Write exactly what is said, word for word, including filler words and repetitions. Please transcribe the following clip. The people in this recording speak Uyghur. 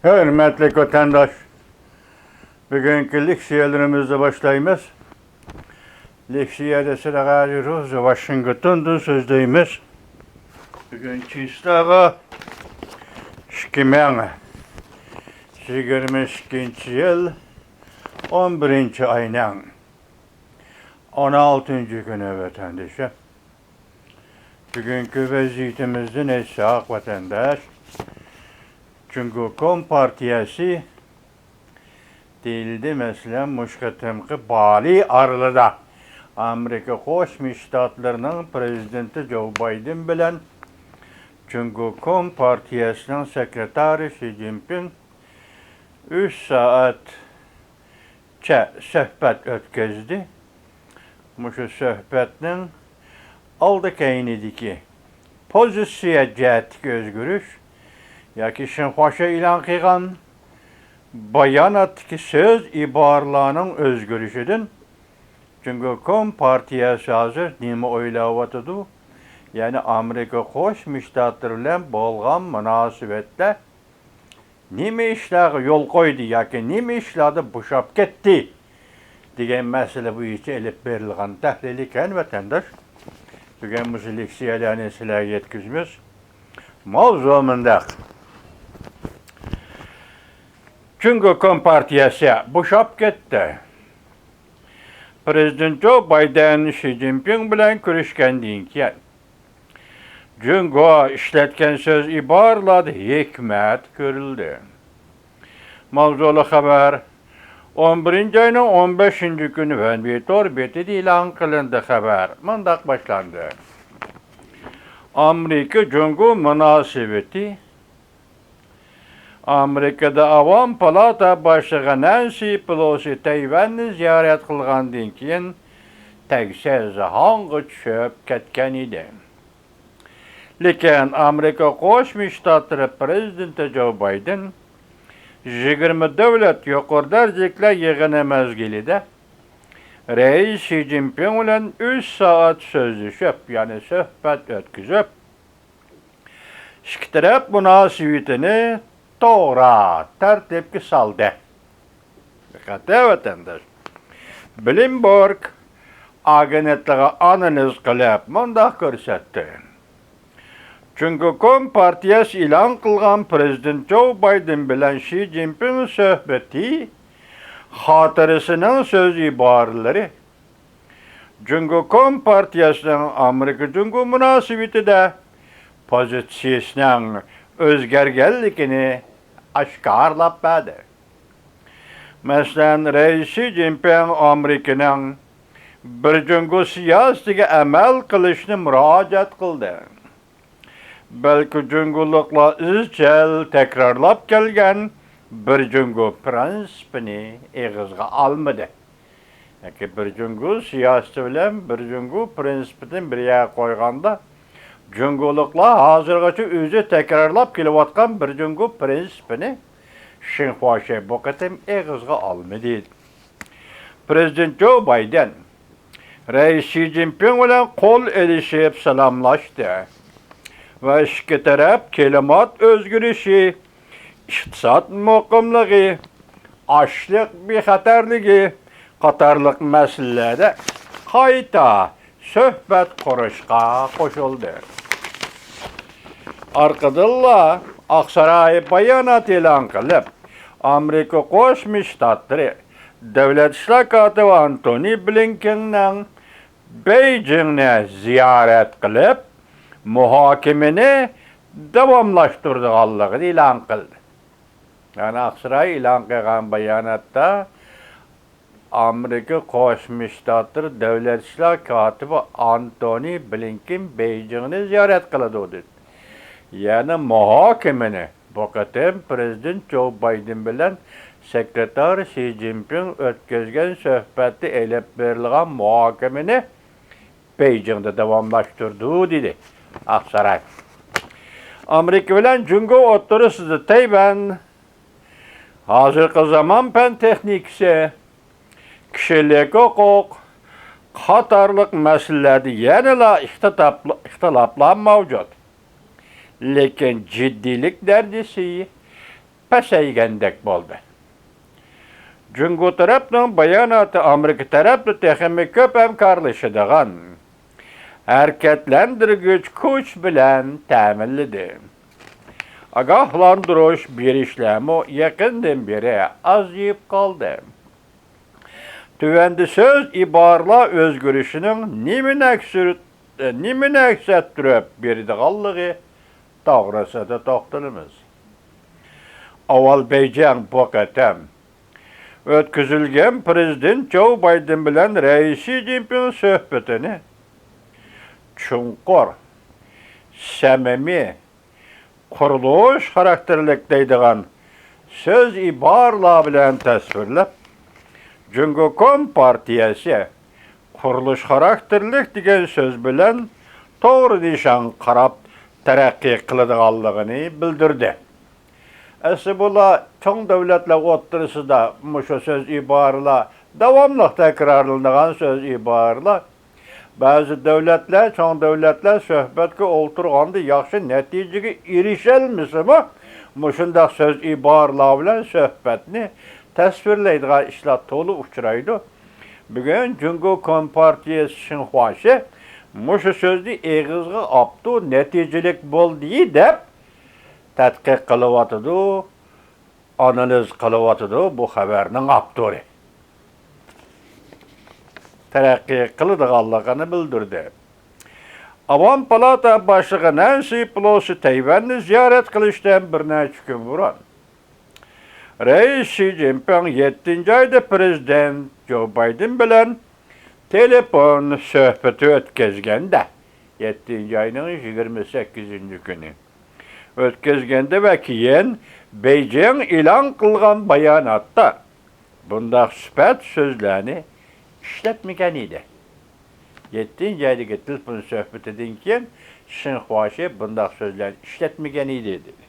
ھۆرمەتلىك ۋەتەنداش، بۈگۈنكى لېكسىيەلىرىمىزنى باشلايمىز. لېكسىيەدە سىلەرگە ھازىر روزا ۋاشىنگتوندىن سۆزلەيمىز. بۈگۈن چىسلاغا ئىككى مىڭ يىگىرمە ئىككىنچى يىل ئون بىرىنچى ئاينىڭ ئون ئالتىنچى كۈنى، ۋەتەندىشىم. بۈگۈنكى ۋەزىيىتىمىزدىن ئېيتساق، ۋەتەنداش، جۇڭگو كومپارتىيەسى دېيىلدى. مەسىلەن، مۇشۇ قېتىمقى بالى ئارىلىدا ئامېرىكا قوشما شتاتلىرىنىڭ پرېزىدېنتى جو بايدېن بىلەن جۇڭگو كومپارتىيەسىنىڭ سېكرېتارى شى جىنپىڭ ئۈچ سائەت چە سۆھبەت ئۆتكۈزدى. مۇشۇ سۆھبەتنىڭ ئالدى كەينىدىكى پوزىتسىيە جەھەتتىكى ئۆزگىرىش ياكى شىنخۇاشې ئېلان قىلغان باياناتتىكى سۆز ئىبارىلەرنىڭ ئۆزگىرىشىدىن جۇڭگو كومپارتىيەسى ھازىر نېمە ئويلاۋاتىدۇ؟ يەنى ئامېرىكا قوشما شتاتلىرى بىلەن بولغان مۇناسىۋەتتە نېمە ئىشلارغا يول قويدى ياكى نېمە ئىشلاردا بوشاپ كەتتى دېگەن مەسىلە بويىچە ئېلىپ بېرىلغان تەھلىل ئىكەن، ۋەتەنداش. بۈگۈن مۇشۇ لېكسىيەلەرنى سىلەرگە يەتكۈزىمىز. ماۋزۇ مۇنداق. جۇڭگو كومپارتىيەسى بوشاپ كەتتى. پرېزىدېنت جو بايدېن شى جىنپىڭ بىلەن كۆرۈشكەندىن كېيىن، جۇڭگو ئىشلەتكەن سۆز ئىبارىلەردە ھېكمەت كۆرۈلدى. ماۋزۇلۇق خەۋەر ئون بىرىنچى ئاينىڭ ئون بەشىنچى كۈنى ۋەنۋى تور بېتىدە ئېلان قىلىندى. خەۋەر مۇنداق باشلاندى: ئامېرىكا جۇڭگو مۇناسىۋىتى. ئامېرىكىدا ئاۋام پالاتا باشلىقى نەنسى پېلوسى تەيۋەننى زىيارەت قىلغاندىن كېيىن، تەگسەس ھاڭغا چۈشۈپ كەتكەن ئىدى. لېكىن ئامېرىكا قوشما شتاتلىرى پرېزىدېنتى جو بايدېن يىگىرمە دۆلەت يۇقىرى دەرىجىلىكلەر يىغىنى مەزگىلىدە رەئىس شى جىنپىڭ بىلەن ئۈچ سائەت سۆزلىشىپ، يەنى سۆھبەت ئۆتكۈزۈپ، ئىككى تەرەپ مۇناسىۋىتىنى توغرا تەرتىپكە سالدى. دىققەت، ۋەتەنداش. بلومبېرگ ئاگېنتلىقى ئانالىز قىلىپ مۇنداق كۆرسەتتى: جۇڭگو كومپارتىيەسى ئېلان قىلغان پرېزىدېنت جو بايدېن بىلەن شى جىنپىڭ سۆھبىتى خاتىرىسىنىڭ سۆز ئىبارىلىرى جۇڭگو كومپارتىيەسىنىڭ ئامېرىكا جۇڭگو مۇناسىۋىتىدە پوزىتسىيىسىنىڭ ئۆزگەرگەنلىكىنى ئاشكارىلاپ بەردى. مەسىلەن، رەئىس شى جىنپىڭ ئامېرىكىنىڭ بىر جۇڭگو سىياسىتىگە ئەمەل قىلىشنى مۇراجىئەت قىلدى. بەلكى جۇڭگولۇقلار ئىزچىل تەكرارلاپ كەلگەن بىر جۇڭگو پىرىنسىپىنى ئېغىزغا ئالمىدى. ياكى بىر جۇڭگو سىياسىتى بىلەن بىر جۇڭگو پىرىنسىپىنى بىر يەرگە قويغاندا، جۇڭگولۇقلار ھازىرغىچە ئۆزى تەكرارلاپ كېلىۋاتقان بىر جۇڭگو پىرىنسىپىنى شىنخۇاشې بۇ قېتىم ئېغىزغا ئالمىدى. پرېزىدېنت جو بايدېن رەئىس شى جىنپىڭ بىلەن قول ئېلىشىپ سالاملاشتى ۋە ئىككى تەرەپ كىلىمات ئۆزگىرىشى، ئىقتىساد مۇقىملىقى، ئاشلىق بىخەتەرلىكى قاتارلىق مەسىلىلەردە قايتا سۆھبەت قۇرۇشقا قوشۇلدى. ئارقىدىنلا ئاقساراي بايانات ئېلان قىلىپ، ئامېرىكا قوشما شتاتلىرى دۆلەت ئىشلار كاتىپى ئانتونى بلىنكېننىڭ بېيجىڭنى زىيارەت قىلىپ، مۇھاكىمىنى داۋاملاشتۇرىدىغانلىقىنى ئېلان قىلدى. يەنى ئاقساراي ئېلان قىلغان باياناتتا ئامېرىكا قوشما شتاتلىرى دۆلەت ئىشلار كاتىپى ئانتونى بلىنكېن بېيجىڭنى زىيارەت قىلىدۇ، دېدى. يەنى مۇھاكىمىنى بۇ قېتىم پرېزىدېنت جو بايدېن بىلەن سېكرېتار شى جىنپىڭ ئۆتكۈزگەن سۆھبەتتە ئېلىپ بېرىلغان مۇھاكىمىنى بېيجىڭدا داۋاملاشتۇرىدۇ، دېدى ئاقساراي. ئامېرىكا بىلەن جۇڭگو ئوتتۇرىسىدا تەيۋەن، ھازىرقى زامان پەن تېخنىكىسى، كىشىلىك ھوقۇق قاتارلىق مەسىلىلەردە يەنىلا ئىختىتاپلا-، ئىختىلاپلار مەۋجۇت. لېكىن جىددىيلىك دەرىجىسى پەسەيگەندەك بولدى. جۇڭگو تەرەپنىڭ باياناتى ئامېرىكا تەرەپنى تېخىمۇ كۆپ ھەمكارلىشىدىغان ھەرىكەتلەندۈرگۈچ كۈچ بىلەن تەمىنلىدى. ئاگاھلاندۇرۇش بېرىشلەرمۇ يېقىندىن بېرى ئازىيىپ قالدى. تۆۋەندە سۆز ئىبارىلەر ئۆزگىرىشىنىڭ نېمىنى ئەكس-، نېمىنى ئەكس ئەتتۈرۈپ بېرىدىغانلىقى توغرىسىدا توختىلىمىز. ئاۋۋال بېيجىڭ بۇ قېتىم ئۆتكۈزۈلگەن پىرېزىدېنت جو بايدېن بىلەن رەئىس شى جىنپىڭ سۆھبىتىنى چوڭقۇر، سەمىمىي، قۇرۇلۇش خاراكتېرلىك دەيدىغان سۆز ئىبارىلەر بىلەن تەسۋىرلەپ، جۇڭگو كومپارتىيەسى قۇرۇلۇش خاراكتېرلىك دېگەن سۆز بىلەن توغرا نىشانغا قاراپ تەرەققىي قىلىدىغانلىقىنى بىلدۈردى. ئەسلى بۇلار چوڭ دۆلەتلەر ئوتتۇرىسىدا مۇشۇ سۆز ئىبارىلەر داۋاملىق تەكرارلىنىدىغان سۆز ئىبارىلەر. بەزى دۆلەتلەر، چوڭ دۆلەتلەر سۆھبەتكە ئولتۇرغاندا ياخشى نەتىجىگە ئېرىشەلمىسىمۇ، مۇشۇنداق سۆز ئىبارىلەر بىلەن سۆھبەتنى تەسۋىرلەيدىغان ئىشلار تولا ئۇچرايدۇ. بۈگۈن جۇڭگو كومپارتىيەسى شىنخۇاشى مۇشۇ سۆزنى ئېغىزغا ئاپتۇ، نەتىجىلىك بولدى دەپ تەتقىق قىلىۋاتىدۇ، ئانالىز قىلىۋاتىدۇ بۇ خەۋەرنىڭ ئاپتورى. تەرەققىي قىلىدىغانلىقىنى بىلدۈردى. ئاۋام پالاتا باشلىقى نەنسى پېلوسى تەيۋەننى زىيارەت قىلىشتىن بىر نەچچە كۈن بۇرۇن، رەئىس شى جىنپىڭ يەتتىنچى ئايدا پىرېزىدېنت جو بايدېن بىلەن تېلېفون سۆھبىتى ئۆتكۈزگەندە، يەتتىنچى ئاينىڭ يىگىرمە سەككىزىنچى كۈنى ئۆتكۈزگەندە ۋە كېيىن بېيجىڭ ئېلان قىلغان باياناتتا بۇنداق سۈپەت سۆزلەرنى ئىشلەتمىگەن ئىدى. يەتتىنچى ئايدىكى تېلېفون سۆھبىتىدىن كېيىن شىنخۇاشى بۇنداق سۆزلەرنى ئىشلەتمىگەن ئىدى، دېدى.